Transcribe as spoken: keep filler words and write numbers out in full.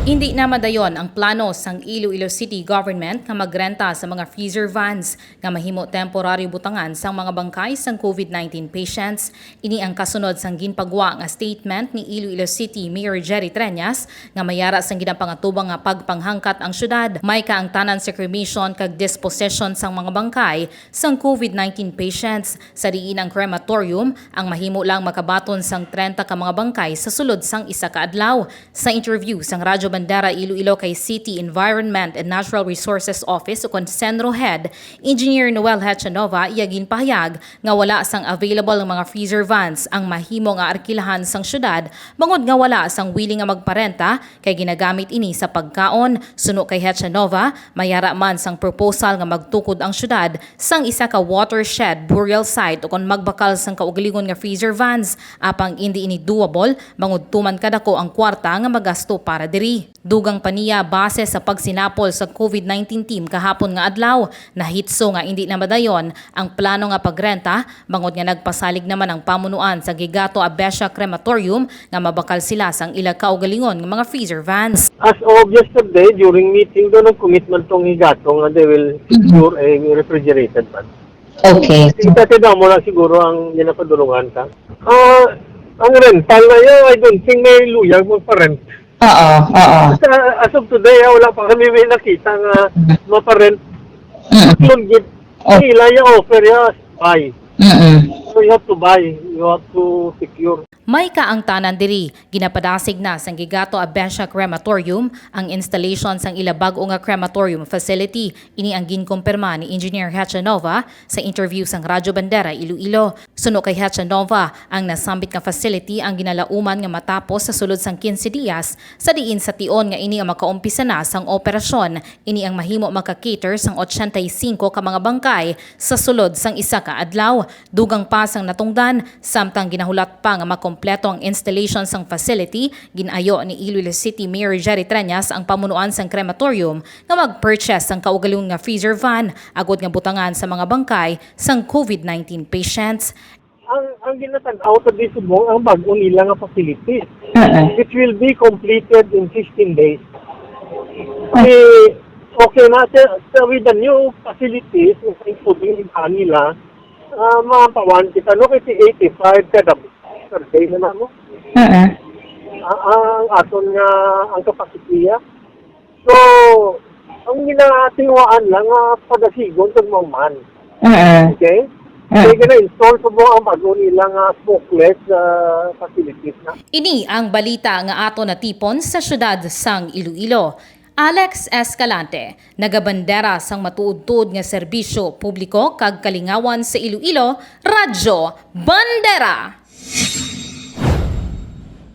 Indi na madayon ang plano sang Iloilo City Government nga magrenta sa mga freezer vans nga mahimo temporaryo butangan sang mga bangkay sang COVID nineteen patients. Ini ang kasunod sang ginpagwa nga statement ni Iloilo City Mayor Jerry Treñas nga may ara sang ginapangatubang nga pagpanghangkat ang syudad. May kaangtanan sa cremation kag disposition sang mga bangkay sang COVID nineteen patients, sa diin ang crematorium ang mahimo lang makabaton sang trenta ka mga bangkay sa sulod sang isa ka adlaw. Sa interview sang Radyo Bandera Iloilo kay City Environment and Natural Resources Office o kon CENRO Head Engineer Noel Hechanova, iya ginpahayag nga wala sang available nga mga freezer vans ang mahimo nga arkilahan sang syudad, bangod nga wala sang willing nga magparenta kay ginagamit ini sa pagkaon. Suno kay Hechanova, may ara man sang proposal nga magtukod ang syudad sang isa ka watershed burial site ukon magbakal sang kaugalingon nga freezer vans, apang indi ini doable bangod tuman kadako ang kwarta nga magasto para diri. Dugang pa niya, base sa pagsinapol sa COVID nineteen team kahapon nga adlaw, nahitso nga indi na madayon ang plano nga pagrenta, bangod nga nagpasalig naman ang pamunuan sa Gigato Abesha Crematorium nga mabakal sila sang ila kaugalingon nga mga freezer vans. As of yesterday, during meeting, do nag-commit man tong Higato nga they will secure a refrigerated van. Okay. Kasi damo lang siguro ang ginapadulungan ka. Ah, ang rental na yun, I don't think may luyag magpa-rent. Oo, oo. As, as of today, ah, wala pa kami may nakita nga mapa-rent. Mm. Loan gid. Oh. Nila yung offer ya buy. Mm-mm. So you have to buy. You have to secure. May kaangtanan diri, ginapadasig na sang Gigato Abesha Crematorium ang installation sang ila bag-o nga crematorium facility. Ini ang ginkumpirma ni Engineer Hechanova sa interview sang Radyo Bandera Iloilo. Suno kay Hechanova, ang nasambit nga facility ang ginalauman nga matapos sa sulod sang quince dias, sa diin sa tion nga ini ang makaumpisa na sang operasyon. Ini ang mahimo maka-cater sang ochenta y cinco ka mga bangkay sa sulod sang isa ka adlaw. Dugang pa sang natungdan, samtang ginahulat pa nga makompleto ang installation sang facility, gin-ayo ni Iloilo City Mayor Jerry Treñas ang pamunuan sang crematorium nga mag-purchase sang kaugalingon nga freezer van agod nga butangan sa mga bangkay sang COVID nineteen patients. Ang, ang ginatan-aw sa di subong ang bag-o nila nga facilities, which will be completed in fifteen days. Kasi, okay na, sa, sa, with the new facilities, including yung kanila, ah, mapawan kita, no? Kasi eighty-five kada per day na mo. Mm-mm. Ah, ang aton nga, ang kapasitiya. So, ang ginatinguhaan lang nga padasigon kag mauman. Mm-mm. Okay? Mm. Kaya gina-install sa mga ang bago nila nga smokeless, ah, facilities na. Ini ang balita nga ato natipon sa siyudad sang Iloilo. Alex Escalante, nagabandera sang matuod-tuod nga serbisyo publiko kag kalingawan sa Iloilo, Radyo Bandera.